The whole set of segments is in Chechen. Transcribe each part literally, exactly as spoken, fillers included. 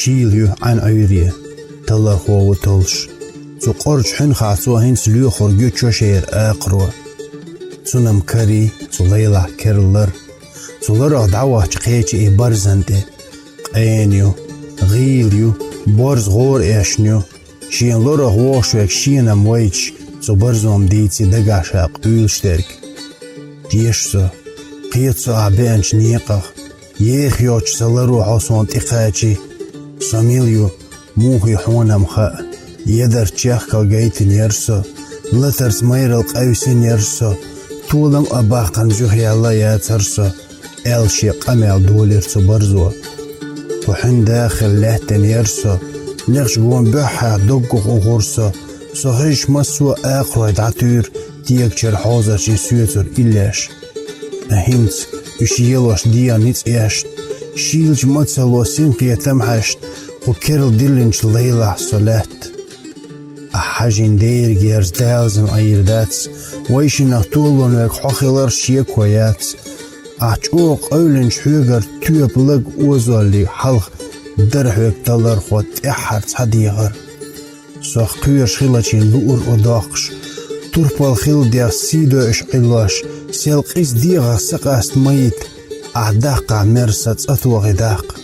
Шийла ю Ӏаьна Ӏуьйре, талархо ву толлуш. Цу къорачу хьуьнхахь цо хӀинца лоьхург ю чо шера акхаро. Цунна-м карий, цу Лайлахь керла лар. Цу ларах дӀавахча кхечи и барзана тӀе. Къена ю, гӀийла ю, борз гӀора эшна ю. Шена ларах вогӀуш верг шена-м вайчаш, цу барзо-м дийци дагахь ша къуьйлуш дерг. Теша со, кхета со ахь беанчу некъах, еха йоцчу сан ларо хьо суна тӀекхачий. Со мила ю, муха ю хьуна-м хаьа, ядарца чехкал гайтина яра со, латарца майралла къевсина яра со, толам а баккхина зуьхьа яьлла яцара со, аьлла шен къамел долийра цу барзо. Кху хьуьнан дахар лаьттина яра со, лехча гонан буьххьехь доггах ухура со, со хезча массо а акхарой дӀатуьйра, тегачара хьозарчийн соьцар иллеш. Ткъа хӀинца уьш елош дегӀан ницкъ эшна, шийлачу мацалло синкхетам хьаьшна, кху керла диллинчу Лайлахь со лаьтта. Ахь хьажийна дерг ерза далазан Ӏийр дац, вайшиннах толлун верг хьо хилар шеко яц. Ахь чӀогӀа къевлинчу хьоьгара тоьпа лаг озоллиг хьалха дара хьоьга талархо тӀаьххьара цхьа дехар. Сох кхоьруш хилачийн луург а доккхуш, турпал хилла деш сий дойуш Ӏиллош, сел къиза дегӀах са къаста ма йита, ахь даккхахь мера сан цӀа тохий даккха.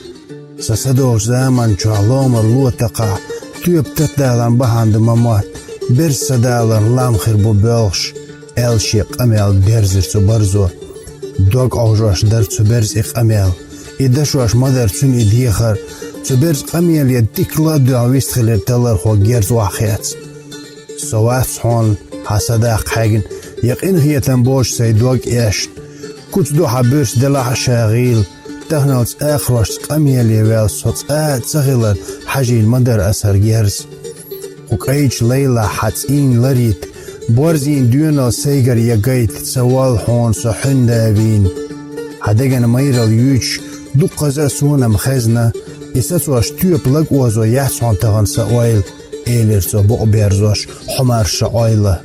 Сан садолчу заманчохь ломара ло такхахь, тоьпа татдаларна бахьана ду ма мотта, берза сан даларна лам хир бу боьлхуш, аьлла шен къамел дерзира цу барзо. Дог Ӏовжош дара цу берза и къамел. И дашош ма дара цуьнан и дехар. Цу берза къамеле дикла а доьгӀна вистхилира талархо герз охьахецна. Со вац хьуна хьан садаккха хьегна, я къинхетам боцуш сайн дог эшна. Куц ду хьан буьрса делахь а ша гӀийла, таханалц акхарошца къамеле ваьлла со цкъа а ца хилар хьажийна ма дара аса хӀара герз. Кху кӀайчу Лайлахь хьан цӀийнан лар йита, борзийн доьналла сайгара я гайта ца воллу хьуна со хьуьнда а вийна. Хьан деган майралла юьйцуш дуккхаза а суна-м хезна, и сацош тоьпа лаг озо яц хьуна тахана сан ойла, элира цо букъ берзош, хьо марша Ӏойла.